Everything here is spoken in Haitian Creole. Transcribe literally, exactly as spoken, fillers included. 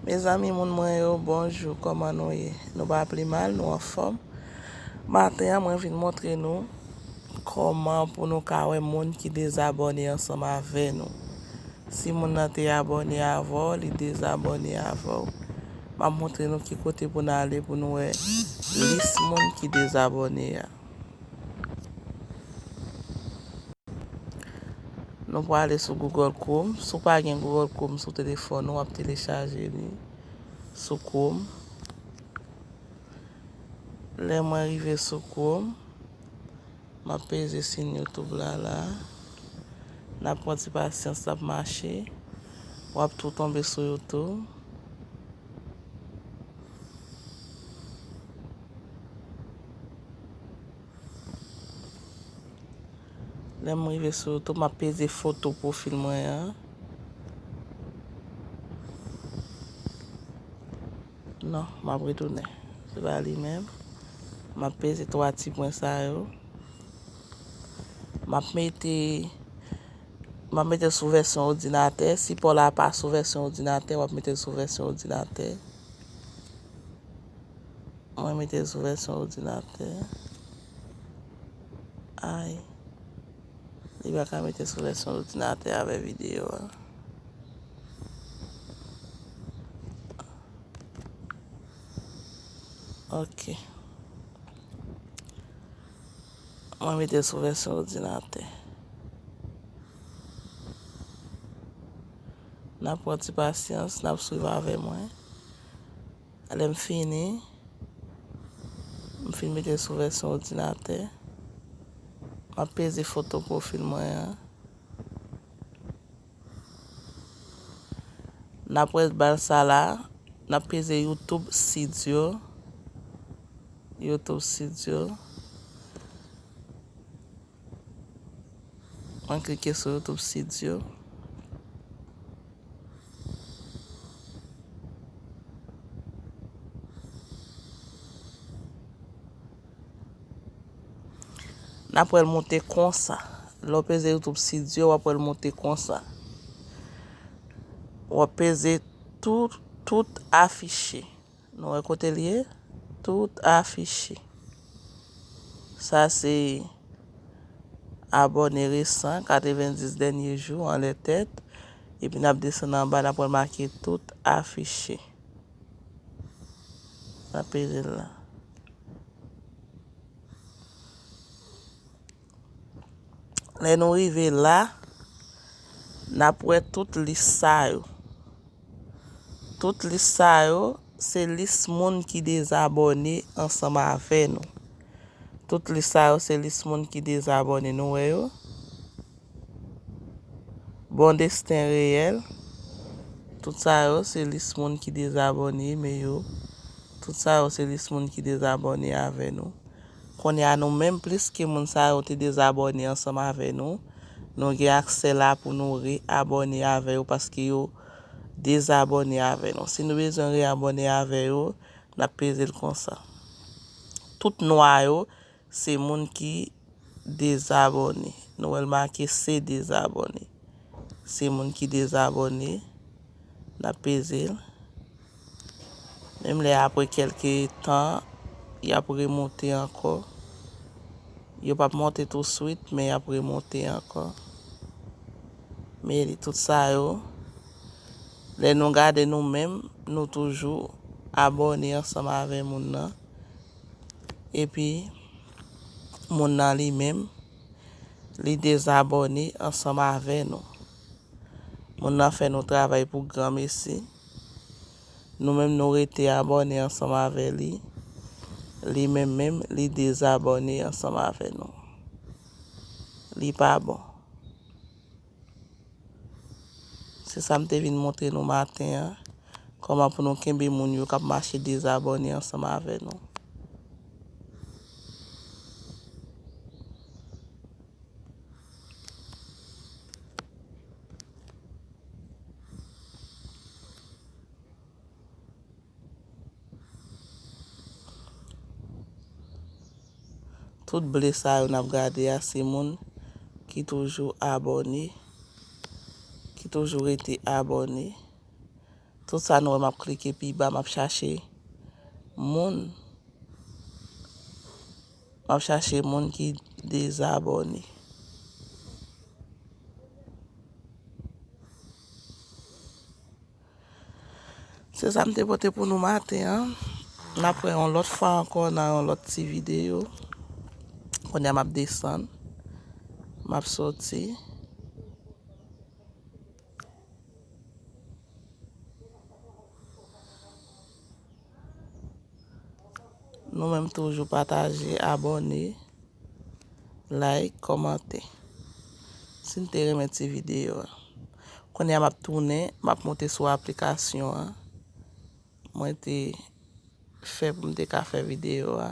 Mezanmi, moun mwen yo, bonjou, kòman nou ye? Nou pa pi mal, nou anfòm. Maten an, mwen vin montre nou kòman pou nou ka wè moun ki dezabòne ansanm avè nou. Si moun nan te abòne avè w, li dezabòne avè w, m ap montre nou ki kote pou n ale pou nou wè lis moun ki dezabòne a. Nou prale sou Google Chrome. Si w pa gen Google Chrome sou telefòn ou, w ap telechaje li sou Chrome. Lè mwen rive sou Chrome, m ap peze sin YouTube la la. N ap pran ti pasyans, l ap mache. W ap tou tonbe sou YouTube. Lè m rive sou YouTube, m ap peze foto pwofil mwen an. Non, m ap retounen. Se pa li menm. M ap peze twa ti pwen sa yo. M ap mete, m ap mete l sou vèsyon òdinatè. Si pa w la pa sou vèsyon òdinatè, w ap mete l sou vèsyon òdinatè. Mwen mete l sou vèsyon òdinatè. Ay. Li pa ka mete sou vèsyon òdinatè avè videyo a. Ok. Mwen mete l sou vèsyon òdinatè. N ap pran ti pasyans, n ap swiv avè mwen. Lè m fini, m fin mete l sou vèsyon òdinatè. M ap peze foto pwofil mwen an. N ap wè bal sa la, n ap peze YouTube Studio. YouTube Studio. Mwen klike sou YouTube Studio. N ap wè l monte konsa. Lè w peze YouTube Studio, w ap wè l monte konsa. W ap peze tout, tout afiche. Nou wè kote l ye? Tout afiche. Sa se abòne resan, katrevenndis dènye jou, anlè tèt. Epi n ap desann anba, n ap wè make tout afiche. N ap peze l la. Lè nou rive la, n ap wè tout lis sa yo. Tout lis sa yo, se lis moun ki dezabòne ansanm avè nou. Tout lis sa yo, se lis moun ki dezabòne. Nou wè yo? Bon Destin Réel. Tout sa yo, se lis moun ki dezabòne, men yo. Tout sa yo, se lis moun ki dezabòne avè nou. Kounye a, nou menm, pliske moun sa yo te dezabòne ansanm avè nou, nou gen aksè la pou nou re-abòne avè yo paske yo dezabòne avè nou. Si nou bezwen re-abòne avè yo, n ap peze l konsa. Tout nwa yo, se moun ki dezabòne. Nou wè l make se dezabòne. Se moun ki dezabòne. N ap peze l. Menm lè apre kèlke tan, y ap remonte ankò. Yo p ap monte touswit, men y ap remonte ankò. Men li tout sa yo. Lè nou gade nou menm, nou toujou abòne ansanm avè moun nan. Epi, moun nan li menm, li dezabòne ansanm avè nou. Moun nan fè nou travay pou granmesi. Nou menm, nou rete abòne ansanm avè li. Li menm menm, li dezabòne ansanm avè nou. Li pa bon. Se sa m te vin montre nou maten an, kòman pou nou kenbe moun yo k ap mache dezabòne ansanm avè nou. Tout ble sa yo n ap gade a, se moun ki toujou abòne, ki toujou rete abòne. Tout sa nou wè m ap klike pi ba, m ap chache moun. M ap chache moun ki dezabòne. Se sa m te pote pou nou maten an. N ap wè yon lòt fwa ankò nan yon lòt ti videyo. Kounye a m ap desann. M ap soti. Nou menm toujou pataje, abòne, like, kòmante. Si n te renmen ti videyo a. Kounye a m ap tounen, m ap monte sou aplikasyon an. Mwen te fè pou m te ka fè videyo a.